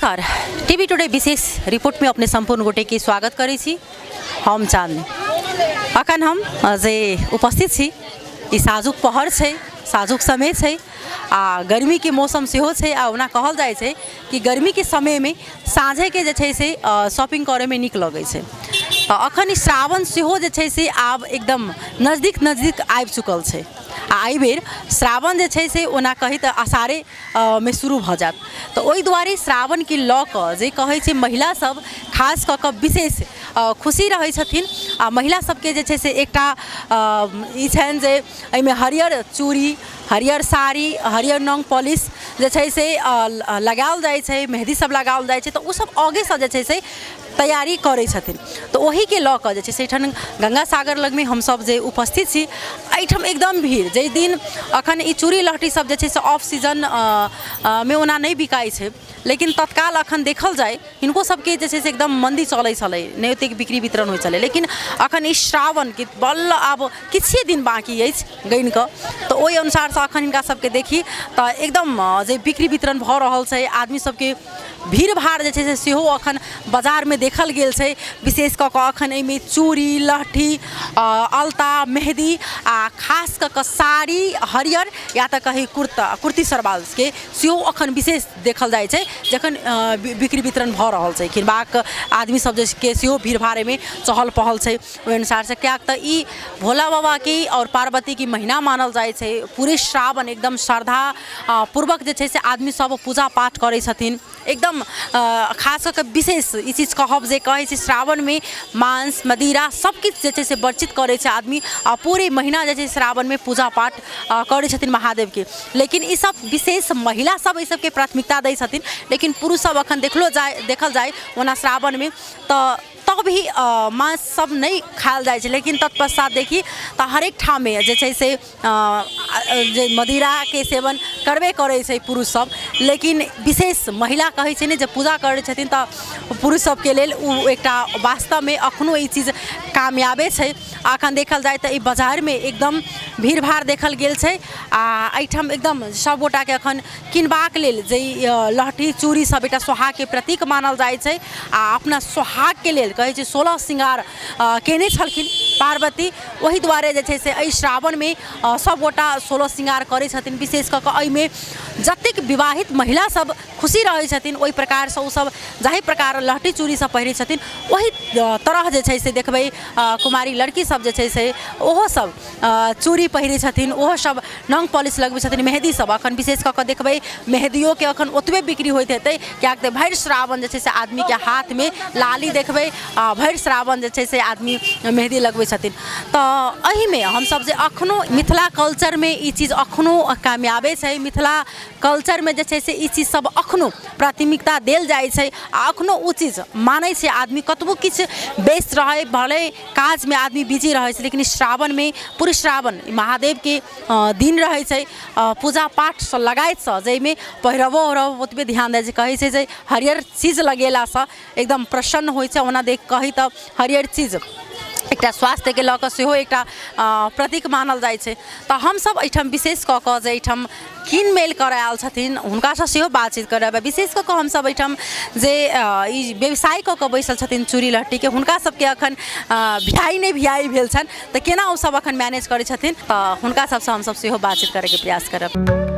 नमस्कार, TV today विशेष रिपोर्टमे अपने सम्पूर्ण गोटेके स्वागत करै छी। हम चांदनी। अखन हम जे उपस्थित छी ई साँझुक पहर छै, साँझुक समय छै आ गर्मीके मौसम सेहो छै। आ ओना कहल जाइ छै कि गर्मीके समयमे साँझेके जे छै से शॉपिंग करैमे नीक लगै छै। तऽ अखन ई सावन सेहो जे छै से आब एकदम नजदीक नजदीक आबि चुकल छै आ एहिबेर श्रावण जे छै से ओना कही तऽ आषाढ़े मे शुरू भऽ जायत। तऽ ओहि दुआरे श्रावणके लऽ कऽ जे कहै छै महिला सब खास कऽ कऽ विशेष खुशी रहै छथिन। आ महिला सबके जे छै से एकटा ई छनि जे एहिमे हरियर चूड़ी, हरियर साड़ी, हरियर नंग पॉलिश जे छै से लगाओल जाइ छै, मेहदी सब लगाओल जाइ छै। तऽ ओ सब आगेसँ जे छै से तैयारी करै छथिन। तऽ ओहिके लऽ कऽ जे छै से एहिठाम गंगा सागर लगमे हमसब जे उपस्थित छी, एहिठाम एकदम भीड़। जाहि दिन अखन ई चूड़ी लहठी सब जे छै से ऑफ सीजन मे ओना नहि बिकाइ छै, लेकिन तत्काल अखन देखल जाय हिनको सबके जे छै से एकदम मन्दी चलै छलै, नहि ओतेक बिक्री वितरण होइ छलै। लेकिन अखन ई श्रावणके बल्ल आब किछुए दिन बाँकी अछि गनि कऽ, तऽ ओहि अनुसारसँ अखन हिनका सबके देखी तऽ एकदम जे बिक्री वितरण भऽ रहल छै, आदमी सबके भीड़ भाड़ जे छै से सेहो अखन बाजारमे देखल गेल छै। विशेष कऽ कऽ अखन एहिमे चूड़ी, लहठी, अलता, मेहदी आ खास कऽ कऽ साड़ी हरियर या तऽ कही कुर्ता, कुर्ती सलवारके सेहो अखन विशेष देखल जाइ छै जखन बिक्री वितरण भऽ रहल छै। किनबाक आदमी सब जे के सेहो भीड़ भाड़ एहिमे चहल पहल छै ओहि अनुसारसँ, किएक तऽ ई भोला बाबाके आओर पार्वतीके महीना मानल जाइ छै। पूरे श्रावण एकदम श्रद्धा पूर्वक जे छै से आदमी सब पूजा पाठ करै छथिन एकदम। खास कऽ कऽ विशेष ई चीज कहब जे कहै छै श्रावणमे मांस मदिरा सब किछु जे छै से वर्जित करै छै आदमी आ पूरे महीना जे छै श्रावणमे पूजा पाठ करै छथिन महादेवके। लेकिन ई सब विशेष महिला सब एहि सबके प्राथमिकता दै छथिन, लेकिन पुरुष सब अखन देखलो जाइ देखल जाइ ओना श्रावणमे तऽ तब भी मांस सब नहि खायल जाइ छै। लेकिन तत्पश्चात देखी तऽ हरेक ठाममे जे छै से जे मदिराके सेवन करबे करै छै पुरुष सब, लेकिन विशेष महिला कहै छै ने जे पूजा करै छथिन तऽ पुरुष सबके लेल ओ एकटा वास्तवमे एखनो ई चीज कामयाबे छै। एखन देखल जाय तऽ ई बाजारमे एकदम भीड़ भाड़ देखल गेल छै आ एहिठाम एकदम सब गोटाके एखन किनबाक लेल जे लहठी चूड़ी सब एकटा सोहागके प्रतीक मानल जाइ छै। आ अपना सोहागके लेल कहै छै 16 श्रृंगार केने छलखिन पार्वती, ओहि दुआरे जे छै से एहि श्रावणमे सबगोटा 16 श्रृंगार करै छथिन। विशेष कऽ कऽ एहिमे जतेक विवाहित महिला सब खुशी रहै छथिन, ओहि प्रकारसँ ओसब जाहि प्रकार लहठी चूड़ी सब पहिरै छथिन, ओहि तरह जे छै से देखबै कुमारी लड़की सब जे छै से ओहो सब चूड़ी पहिरै छथिन, ओहो सब नंग पॉलिश लगबै छथिन, मेहदी सब अखन विशेष कऽ कऽ देखबै मेहदियोके अखन ओतबे बिक्री होइत हेतै, किएक तऽ भरि श्रावण जे छै से आदमीके हाथमे लाली देखबै आ भरि श्रावण जे छै से आदमी मेहदी लगबै छथिन। तऽ एहिमे हमसब जे अखनो मिथिला कल्चरमे ई चीज अखनो कामयाबे छै। मिथिला कल्चरमे जे छै से ई चीज सब अखनो प्राथमिकता देल जाइ छै आ अखनो ओ चीज मानै छै आदमी। कतबो किछु व्यस्त रहै, भले काजमे आदमी बिजी रहै छै, लेकिन श्रावणमे पूरे श्रावण महादेवके दिन रहै छै, पूजा पाठसँ लगायतसँ जाहिमे पहिरबो ओढ़बो ओतबे ध्यान दै छै। कहै छै जे हरियर चीज लगेलासँ एकदम प्रसन्न होइ छै। ओना देख कही तऽ हरियर चीज एकटा स्वास्थ्यके लऽ कऽ सेहो एकटा प्रतीक मानल जाइ छै। तऽ हमसब एहिठाम विशेष कऽ कऽ जे एहिठाम कीन मेल करऽ आयल छथिन हुनकासँ सेहो बातचीत करब। विशेष कऽ कऽ हमसब एहिठाम जे ई व्यवसाय कऽ कऽ बैसल छथिन चूड़ी लहठीके, हुनका सबके अखन भियाइ नहि भियाइ भेल छनि, तऽ केना ओ सब अखन मैनेज करै छथिन, तऽ हुनका सबसँ हमसब सेहो बातचीत करैके प्रयास करब।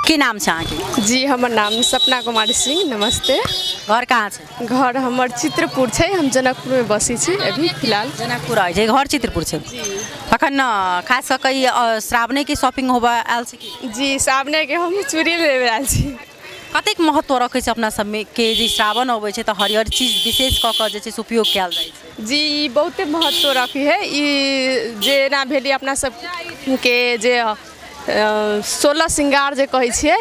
की नाम छै अहाँके? जी, हमर नाम सपना कुमारी सिंह। नमस्ते। घर कहाँ छै? घर हमर चित्रपुर छै, हम जनकपुरमे बसै छी अभी फिलहाल। जनकपुर आइ छै, घर चित्रपुर छै। तखन खास कऽ कऽ ई श्रावणेके शॉपिंग होबऽ आयल छै की? जी, सावनेके हम चूड़ी लेबे आयल छी। कतेक महत्व रखै छै अपना सबमे के जे श्रावण अबै छै तऽ हरियर चीज विशेष कऽ कऽ जे छै से उपयोग कयल जाइ छै? जी, ई बहुते महत्व रखै है। ई जेना भेलै अपना सबके जे 16 श्रृंगार जे कहै छियै,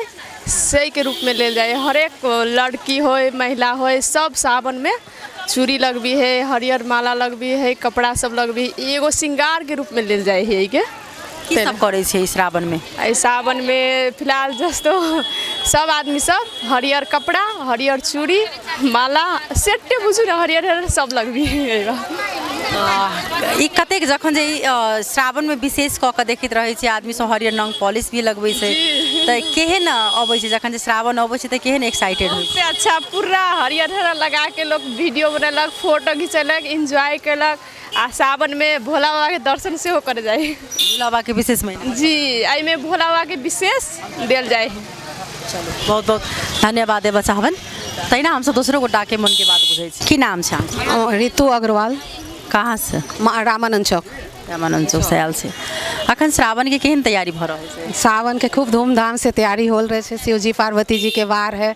सहीके रूपमे लेल जाइ है। हरेक लड़की होइ, महिला होइ, सब सावनमे चूड़ी लगबी है, हरियर माला लगबी है, कपड़ा सब लगबी है। एगो श्रृंगारके रूपमे लेल जाइ है एहिके। की सब करै छै ई श्रावणमे? एहि सावनमे फिलहाल जस्तो सब आदमी सब हरियर कपड़ा, हरियर चूड़ी, माला सेटे बुझू ने, हरियर हरियर सब लगबी है। ई कतेक जखन जे ई श्रावणमे विशेष कऽ कऽ देखैत रहै छै आदमी सब हरियर रंग पॉलिश भी लगबै छै, तऽ केहन अबै छै जखन जे श्रावण अबै छै, तऽ केहन एक्साइटेड होइ छै? सबसे अच्छा, पूरा हरियर हरियर लगा के लोग वीडियो बनेलक, फोटो घिचेलक, एन्जॉय केलक आ सावनमे भोला बाबाके दर्शन सेहो करे जाइ। भोला बाबाके विशेष महिना जी, एहिमे भोला बाबाके विशेष देल जाइ है। बहुत बहुत धन्यवाद देबऽ चाहबनि। तहिना हमसब दोसरो गोटाके मोनके बात बुझै छी। की नाम छै अहाँके? रितु अग्रवाल। कहाँसँ? रामानंद चौक। रामानंद चौक से आयल छै। अखन श्रावणके केहन तैयारी भऽ रहल छै? सावन के खूब धूमधाम से तैयारी होल रहे छै। शिव जी पार्वती जी के वार है,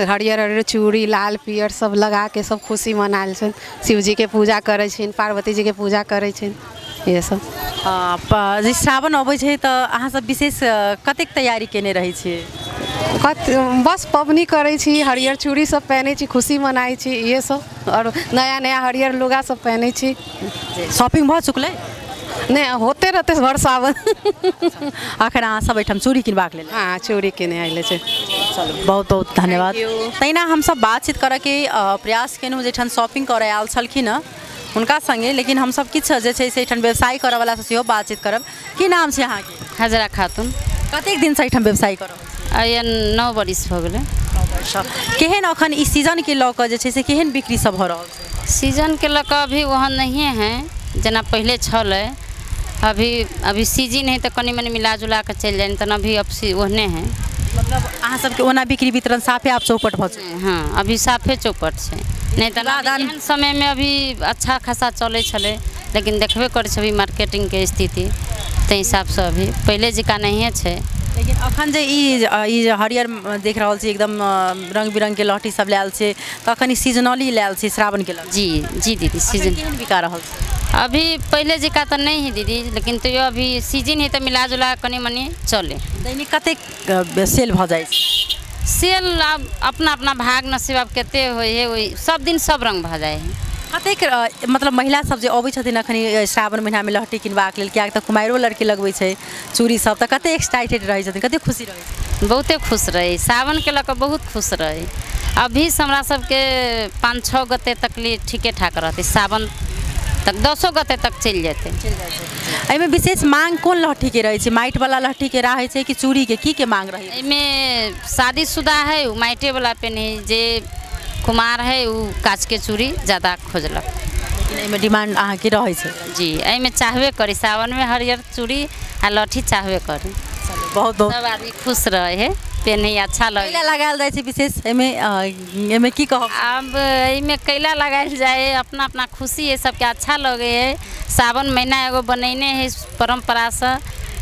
हरियर हरियर चूड़ी, लाल पियर सब लगा के सब खुशी मनायल छै। शिव जी के पूजा करै छिन, पार्वती जी के पूजा करै छिन, ये सब। जे श्रावण अबै छै तऽ अहाँसब विशेष कतेक तैयारी केने रहै छियै? कत बस पबनी करै छी, हरियर चूड़ी सब पहनै छी, खुशी मनाइ छी, इहे सब, आओर नया नया हरियर लुगा सब पहनै छी। शॉपिंग भऽ चुकलै? नहि, होते रहते भर सावन। अखन अहाँ सब एहिठाम चूड़ी किनबाक लेल? हँ, चूड़ी किने आयल छै। चलू, बहुत बहुत धन्यवाद। तहिना हमसब बातचीत करऽके प्रयास केलहुँ जाहिठाम शॉपिंग करऽ आयल छलखिन हँ हुनका सङ्गे, लेकिन हमसब किछु जे छै से एहिठाम व्यवसाय करऽवलासँ सेहो बातचीत करब। की नाम छै अहाँके? हजरा खातून। कतेक दिनसँ एहिठाम व्यवसाय कऽ रहल छी? आइ 9 बरिस भऽ गेलै। केहन अखन ई सीजनके लऽ कऽ जे छै से केहन बिक्री सब भऽ रहल छै? सीजनके लऽ कऽ अभी ओहन नहिए है जेना पहिले छलै। अभी अभी सीजन है तऽ कनि मनि मिला जुला कऽ चलि जाइ, तऽ अभी अब ओहने है। मतलब अहाँ सबके ओना बिक्री वितरण साफे आब चौपट भऽ चुकल? हँ, अभी साफे चौपट छै, नहि तऽ एहन समयमे अभी अच्छा खासा चलै छलै, लेकिन देखबे करै छै अभी मार्केटिंगके स्थिति, ताहि हिसाबसँ अभी पहिले जकाँ नहिए छै। लेकिन अखन जे ई हरियर देख रहल छी, एकदम रंग बिरंगके लहठी सब लायल छै, तऽ अखन ई सीजनली लायल छै श्रावणके लऽ? जी जी दीदी, सीजन केहन बिका रहल छै? अभी पहिले जकाँ तऽ नहि है दीदी, लेकिन तैयो अभी सीजन है तऽ मिला जुला कनि मनि चले। दैनिक कतेक सेल भऽ जाइ छै? सेल आब अपना अपना भाग नसीब, आब कते होइ है, ओहि सब दिन सब रंग भऽ जाइ है। कतेक मतलब महिला सब जे अबै छथिन अखन श्रावण महिनामे लहठी किनबाक लेल, किएक तऽ कुमारिओ लड़की लगबै छै चूड़ी सब, तऽ कते एक्साइटेड रहै छथिन, कते खुशी रहै छै? बहुते खुश रहै, सावनके लऽ कऽ बहुत खुश रहै। अभी से हमरा सबके 5-6 गते तक लिए ठीके ठाक रहतै, सावन तक 10 गते तक चलि जेतै। एहिमे विशेष मांग कोन लहठीके रहै छै? माटिवला लहठीके रहै छै कि चूड़ीके? की के मांग रहै? एहिमे शादीशुदा है ओ माटिएवला पेन्है, जे कुमार है ओ काँचके चूड़ी ज्यादा खोजलक। लेकिन एहिमे डिमांड अहाँके रहै छै? जी, एहिमे चाहबे करी, सावनमे हरियर चूड़ी आ लहठी चाहबे करी। बहुत बहुत सब आदमी खुश रहे है, पेन्है अच्छा लगे। कैला लगायल जाइ छै विशेष एहिमे, एहिमे की कहब? आब एहिमे कैला लगायल जाइ है, अपना अपना खुशी है, सबके अच्छा लगे है। सावन महीना एगो बनैने है परम्परासँ,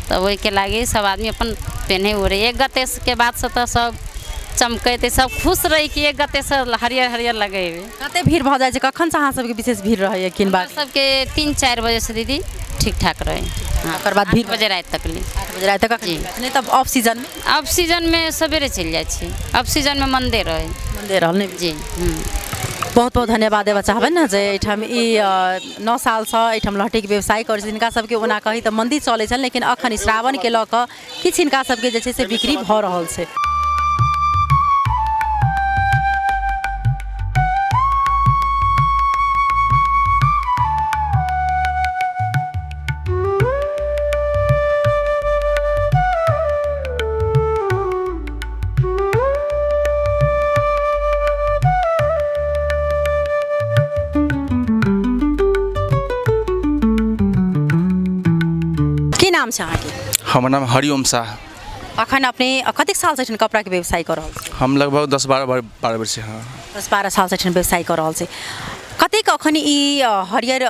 तऽ ओहिके लागि सब आदमी अपन पेन्है ओढ़ै। एक गते के बादसँ तऽ सब चमकैते सब खुश रहै कि एक गतेसँ हरियर हरियर लगेबै। कते भीड़ भऽ जाइ छै? कखनसँ अहाँ सबके विशेष भीड़ रहैए किनबाक? सबके 3-4 बजेसँ दीदी ठीक ठाक रहै। ओकर बाद भीड़ 8 बजे राति तक ले। 8 बजे राति तक? जी। नहि तऽ ऑफ सीजनमे? ऑफ सीजनमे सवेरे चलि जाइ छै, ऑफ सीजनमे मन्दे रहै। मन्दे रहल नहि? जी। बहुत बहुत धन्यवाद देबऽ चाहबनि ने जे एहिठाम ई 9 सालसँ एहिठाम लहठीके व्यवसाय करै छथिन। हिनका सबके ओना कही तऽ मन्दी चलै छनि, लेकिन अखन श्रावणके लऽ कऽ किछु हिनका सबके जे छै से बिक्री भऽ रहल छै। की नाम छै अहाँके? हमर नाम हरिओम शाह। अखन अपने कतेक सालसँ एहिठाम कपड़ाके व्यवसाय कऽ रहल छी? हम लगभग 10-12 वर्ष। हाँ, 10-12 सालसँ एहिठाम व्यवसाय कऽ रहल छी। कतेक अखन ई हरियर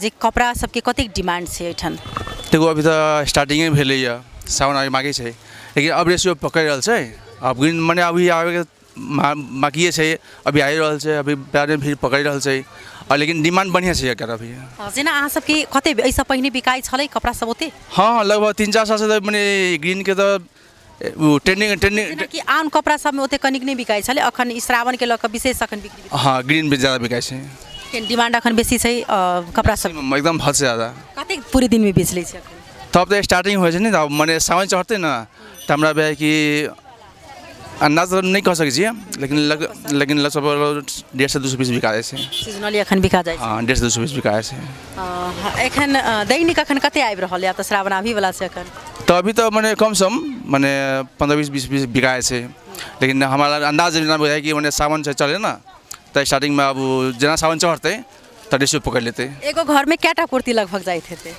जे कपड़ा सबके कतेक डिमांड छै एहिठाम? देखो अभी तऽ स्टार्टिंगे भेलैए, सावन अभी बाँकी छै, लेकिन अब रेसियो पकड़ि रहल छै। अब ग्रीन मने अभी आबैके बाँकिए छै, अभी आबि रहल छै, अभी बादमे भीड़ पकड़ि रहल छै, और लेकिन डिमांड बढ़िआँ छै एकर अभी। जेना अहाँ सबके कते एहिसँ पहिने बिकाइ छलै कपड़ा सब ओते? हँ, लगभग 3-4 सालसँ तऽ मने ग्रीनके तऽ ओ ट्रेंडिंग ट्रेंडिंग। जेनाकि आन कपड़ा सबमे ओते कनिक नहि बिकाइ छलै, अखन ई श्रावणके लऽ कऽ विशेष अखन बिक्री? हँ, ग्रीन भी ज्यादा बिकाइ छै। डिमांड अखन बेसी छै कपड़ा सब एकदम हदसँ ज्यादा। कतेक पूरे दिनमे बेच लै छै अखन? तब तऽ स्टार्टिंग होइ छै ने, तऽ मने सावन चढ़तै ने तऽ हमरा भेल कि अन्दाज तऽ नहि कह सकै छियै, लेकिन लगभग 150 200 पीस बिका जाइ छै। सीजनली अखन बिका जाइ छै? हँ, 150 200 पीस बिका जाइ छै। एखन दैनिक अखन कते आबि रहल यऽ? तऽ श्रावण आबही वला छै अखन। तऽ अभी तऽ मने कम सम मने 15 20 20 पीस बिका जाइ छै, लेकिन हमरा अन्दाज जेना बुझाइ कि मने सावन छै चले ने, तऽ स्टार्टिंगमे आब जेना सावन चढ़तै तऽ रेसियो पकड़ि लेतै। एगो घरमे कएटा कुर्ती लगभग जाइत हेतै?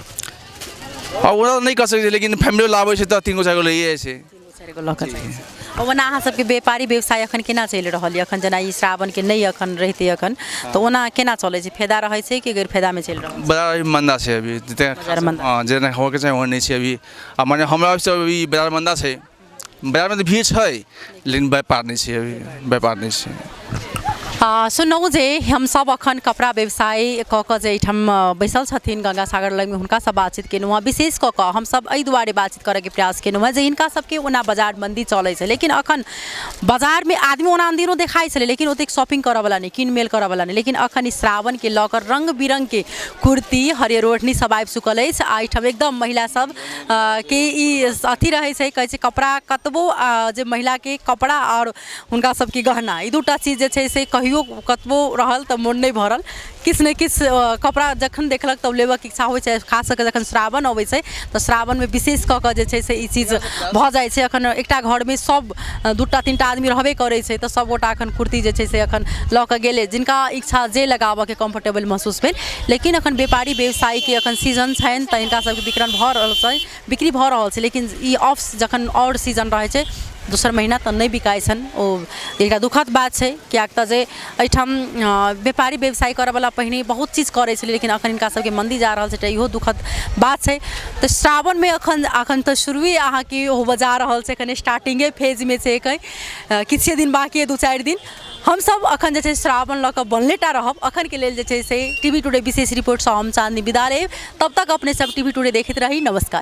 आ ओ नहि कह सकै छियै, लेकिन फैमिली वाला आबै छै तऽ तीन गो चारि गो लैए जाइ छै। तीन गो चारि गो लऽ कऽ जाइ छै। आ ओना अहाँ सबके व्यापारी व्यवसाय अखन केना चलि रहल यऽ? अखन जेना ई श्रावणके नहि अखन रहितै अखन तऽ ओना केना चलै छै? फायदा रहै छै कि गैर फायदामे चलि रहल छै? बाजार अभी मंदा छै अभी जते। बाजार मंदा। हँ, जेना होके चाही ओहन नहि छै अभी। आ मने हमरा सब अभी बाजार मंदा छै। बाजारमे तऽ भीड़ छै, लेकिन व्यापार नहि छै अभी, व्यापार नहि छै। सुनलहुँ जे हमसभ अखन कपड़ा व्यवसाय कऽ कऽ जे एहिठाम बैसल छथिन गंगा सागर लगमे, हुनकासँ बातचीत केलहुँ हँ। विशेष कऽ कऽ हमसभ एहि दुआरे बातचीत करयके प्रयास केलहुँ हँ जे हिनका सबके ओना बाजार मंदी चलै छै, लेकिन अखन बाजारमे आदमी ओना अनदिनो देखाइ छलै, लेकिन ओतेक शॉपिंग करऽवला नहि, कीन मेल करऽवला नहि। लेकिन अखन ई श्रावणके लऽ कऽ रङ्ग बिरङ्गके कुर्ती, हरियर ओढ़नी सब आबि चुकल अछि आ एहिठाम एकदम महिला सब के ई अथी रहै छै, कहै छै कपड़ा कतबो जे महिलाके कपड़ा आओर हुनका सबके गहना, ई दूटा चीज जे छै से कहियो कतबो रहल तऽ मोन नहि भरल। किछु ने किछु कपड़ा जखन देखलक तब लेबऽके इच्छा होइ छै। खास कऽ कऽ जखन श्रावण अबै छै तऽ श्रावणमे विशेष कऽ कऽ जे छै से ई चीज भऽ जाइ छै। एखन एकटा घरमे सब दूटा तीनटा आदमी रहबे करै छै, तऽ सबगोटा एखन कुर्ती जे छै से एखन लऽ कऽ गेलै, जिनका इच्छा जे लगाबऽके कम्फर्टेबल महसूस भेल। लेकिन एखन व्यापारी व्यवसायीके एखन सीजन छनि, तऽ हिनका सबके विकरण भऽ रहल छै, बिक्री भऽ रहल छै। लेकिन ई ऑफ जखन आओर सीजन रहै छै दोसर महीना, तऽ नहि बिकाइ छनि। ओ एकटा दुखद बात छै, किएक तऽ जे एहिठाम व्यापारी व्यवसाय करऽवला पहिने बहुत चीज करै छलै, लेकिन एखन हिनका सबके मंदी जा रहल छै, तऽ इहो दुखद बात छै। तऽ श्रावणमे एखन एखन तऽ शुरुए अहाँके होबऽ जा रहल छै, एखन स्टार्टिंगे फेजमे छै, एखन किछुए दिन बाँकी अइ, 2-4 दिन। हमसब एखन जे छै श्रावण लऽ कऽ बनले टा रहब। एखनके लेल जे छै से टीवी टुडे विशेष रिपोर्टसँ हम चाँदनी विदा लेब। तब तक अपने सब टीवी टुडे देखैत रही। नमस्कार।